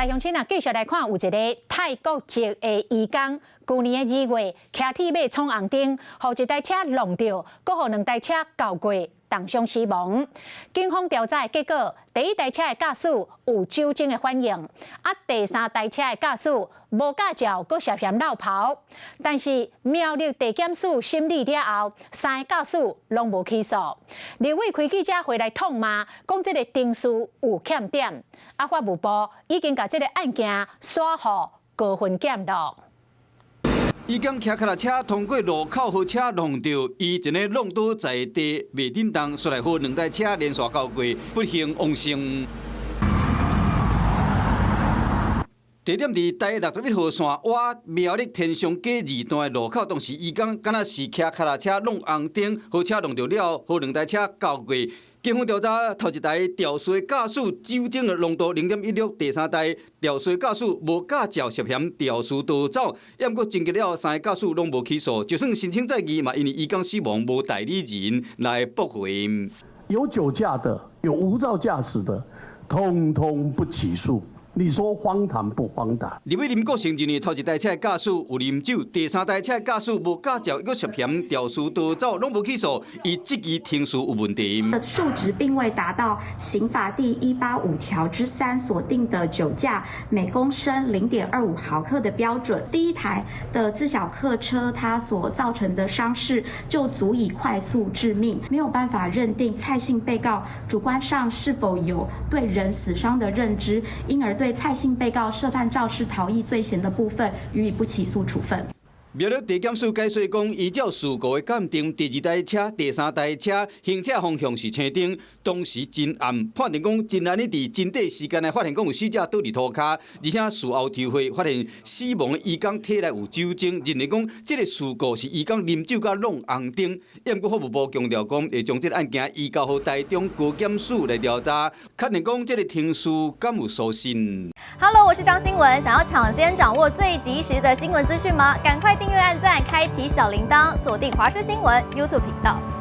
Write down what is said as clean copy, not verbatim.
來鄉親啊，繼續來看，有一个泰國籍的移工，舊年的2月，騎鐵馬闖紅燈，予一台車挵著，閣予兩台車鉤過，重傷死亡。警方調查的結果，第一台車的駕駛有酒精的反應，啊，第三台車的駕駛無駕照，閣涉嫌落跑。但是苗栗地檢署審理了後，三个駕駛攏無起訴。立委開記者會來痛罵，講這个程序有欠點。啊，法務部已經共這个案件徙予高分檢了。伊剛騎腳踏車通過路口，予車挵著，伊一个挵倒在地，袂振動，煞來予兩台車連續鉤過，不幸往生。地點佇台61號線倚苗栗天祥街二段的路口，當時移工敢若是騎腳踏車挵紅燈，予車挵著了，予兩台車鉤過。警方調查，頭一台肇事駕駛酒精的濃度0.16，第三台肇事駕駛無駕照涉嫌肇事逃走，毋過偵結了三个駕駛攏無起訴，就算申請再議嘛，因為移工死亡無代理人來駁回。有酒駕的，有無照駕駛的，通通不起訴。你說荒唐不荒唐？立委林國成認為，頭一台車駕駛有啉酒，第三台車駕駛無駕照，閣涉嫌肇事逃走，攏無起訴，伊質疑程序有問題。數值並未達到刑法第185條之3所定的酒駕每公升0.25毫克的標準。第一台的自小客車，它所造成的傷勢就足以快速致命，沒有辦法認定蔡姓被告主觀上是否有對人死傷的認知，因而對蔡姓被告涉犯肇事逃逸罪嫌的部分，予以不起訴處分。苗栗地檢署解說講，依照事故的鑑定，第二台車、第三台車行車方向是青燈，當時真暗，判定講真難佇真短時間內發現講有死者倒佇塗跤，而且事後抽血發現死亡的移工體內有酒精，認為講這个事故是移工啉酒佮挵紅燈。毋過法務部強調講，會將這个案件移交予台中高檢署來調查，確認講這个程序敢有粗心。 Hello，我是張新聞，想要搶先掌握最及時的新聞資訊嗎？趕快訂閱、按讚、開啟小鈴鐺，鎖定華視新聞 YouTube 頻道。